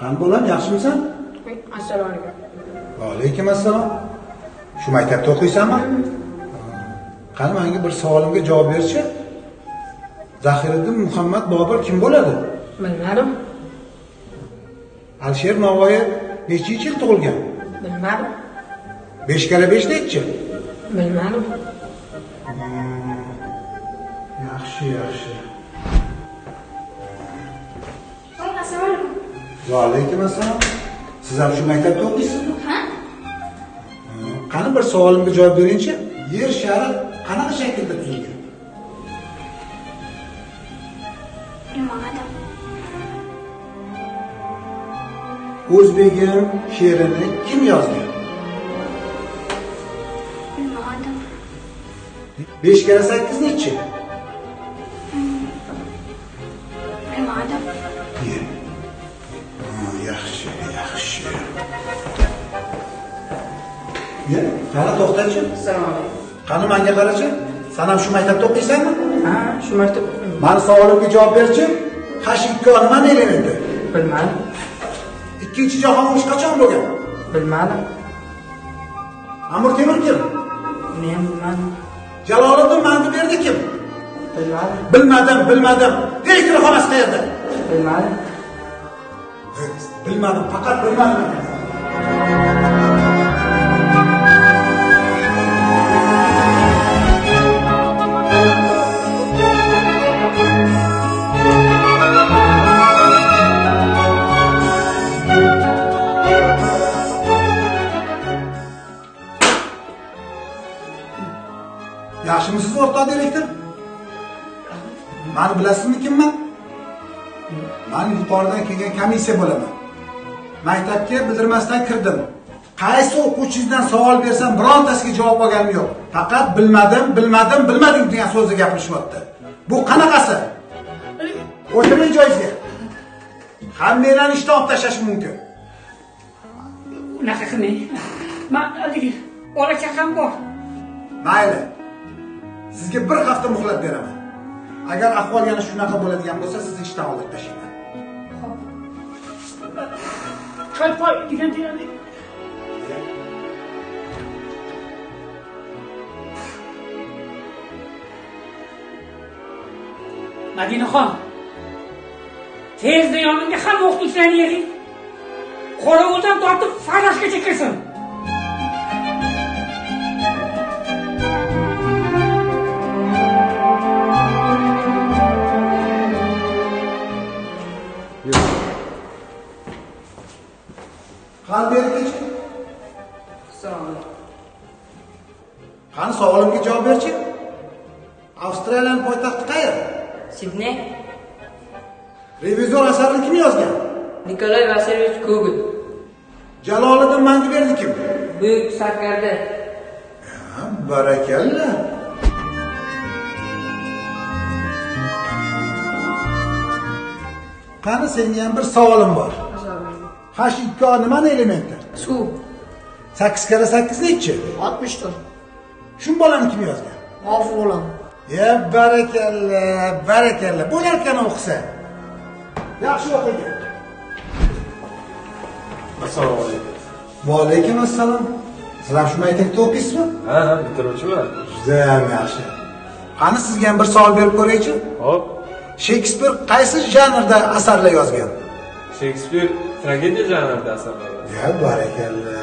Qani bolam, yaxshimisan? Assalomu alaykum. Va alaykum assalom. Shu maktabda o'qiysanmi? Qani menga bir savolimga javob berchi. Zahiriddin Muhammad Bobur kim bo'ladi? Bilmadim. Alisher Navoiy nechinchi yil tug'ilgan? Bilmadim. 5 kara 5 nechi? Bilmadim. Yaxshi, yaxshi. Assalomu alaykum. Va alaykum assalom. Siz ham shu maktabda o'qiysizmi? Ha? Qani bir savolimga javob beringchi. Yer shari qanaqa shaklda tuzilgan? Bilmadim. O'zbegim she'rini kim yozgan? Bilmadim. 5 kara 8 nechi? Bilmadim. Yaxshi, yaxshi. Ya, qani to'xtachi? Assalomu alaykum. Qani menga qarachi? Sen ham shu maktabda o'qiysanmi? Ha, shu maktabda o'qiyman. Mani savolimga javob berchi. H2O nimani elementi? Bilmadim. Ikkinchi jahon urushi qachon bo'lgan? Bilmadim. Amir Temur kim? Uni ham bilmadim. Jaloliddin Manguberdi kim? Bilmadim. Bilmadim, bilmadim. Direktor xonasi qayerda? Bilmadim. Bilmadim, faqat bilmadim ekansan. Yaxshimisiz, o'rtoq direktor? Meni bilasizmi kimman? Men yuqoridan kelgan komissiya bo'laman. Maktabga bildirmasdan kirdim. Qaysi o'quvchingizdan savol bersam, birontasiga javob olganim yo'q. Faqat bilmadim, bilmadim, bilmadim degan so'zni gapirishyapti. Bu qanaqasi? O'tiring joyingizga. Hammanglarni ishdan olib tashlash mumkin. Unaqa qilmang. Men haligi bola chaqam bor. Mayli. Sizga bir hafta muhlat beraman. Agar ahvol yana shunaqa bo'ladigan bo'lsa, sizni ishdan olib tashlayman. Xo'p. Choy poy degan degani. Madinaxon, tezda yonimga hamma o'qituvchilarni yig'ing. Qorovuldan tortib farroshgacha kirsin. Qani berkichi? Assalomu alaykum. Qani savolimga javob berchi. Avstraliyaning poytaxti qayerda? Sidney. Revizor asarini kim yozgan? Nikolay Vasilyevich Gogol. Jaloliddin Manguberdi kim? Buyuk sarkarda. Ha, barakalla. Qani senga ham bir savolim bor. H2O nimani elementi? Suv. 8 kara 8 nechi? 64. Shu bolani kim yozgan? G'ofur o'lam. Ya barakalla, barakalla. Bo'larkan o'qisa. Yaxshi o'qigan. Assalomu alaykum. Va alaykum assalom. Siz ham shu maktabda o'qiysizmi? Ha, ha, bitiruvchiman. Juda ham yaxshi. Qani sizga ham bir savol berib ko'raychi. Xo'p. Shekspir qaysi janrda asarlar yozgan? Shekspir tragediya janrida asarlar yozgan. Ya barakalla.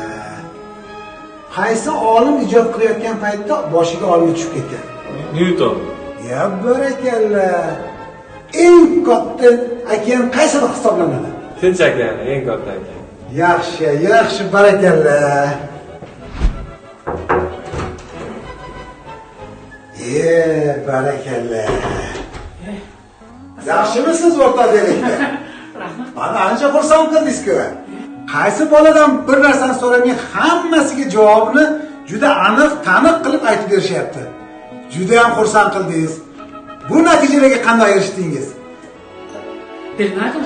Qaysi olim ijod qilayotgan paytda boshiga olma tushib ketgan? Newton. Ya barakalla. Eng katta okean qaysi hisoblanadi? Tinch okeani eng katta okean. Yaxshi, yaxshi, barakalla. Barakalla. Yaxshimisiz, o'rtoq direktor? Rahmat. Mana ancha xursand qildingiz-ku. Qaysi boladan bir narsani so'ramay, hammasiga javobni juda aniq, taniq qilib aytib berishyapti. Juda ham xursand qildingiz. Bu natijalarga qanday erishdingiz? Bilmadim.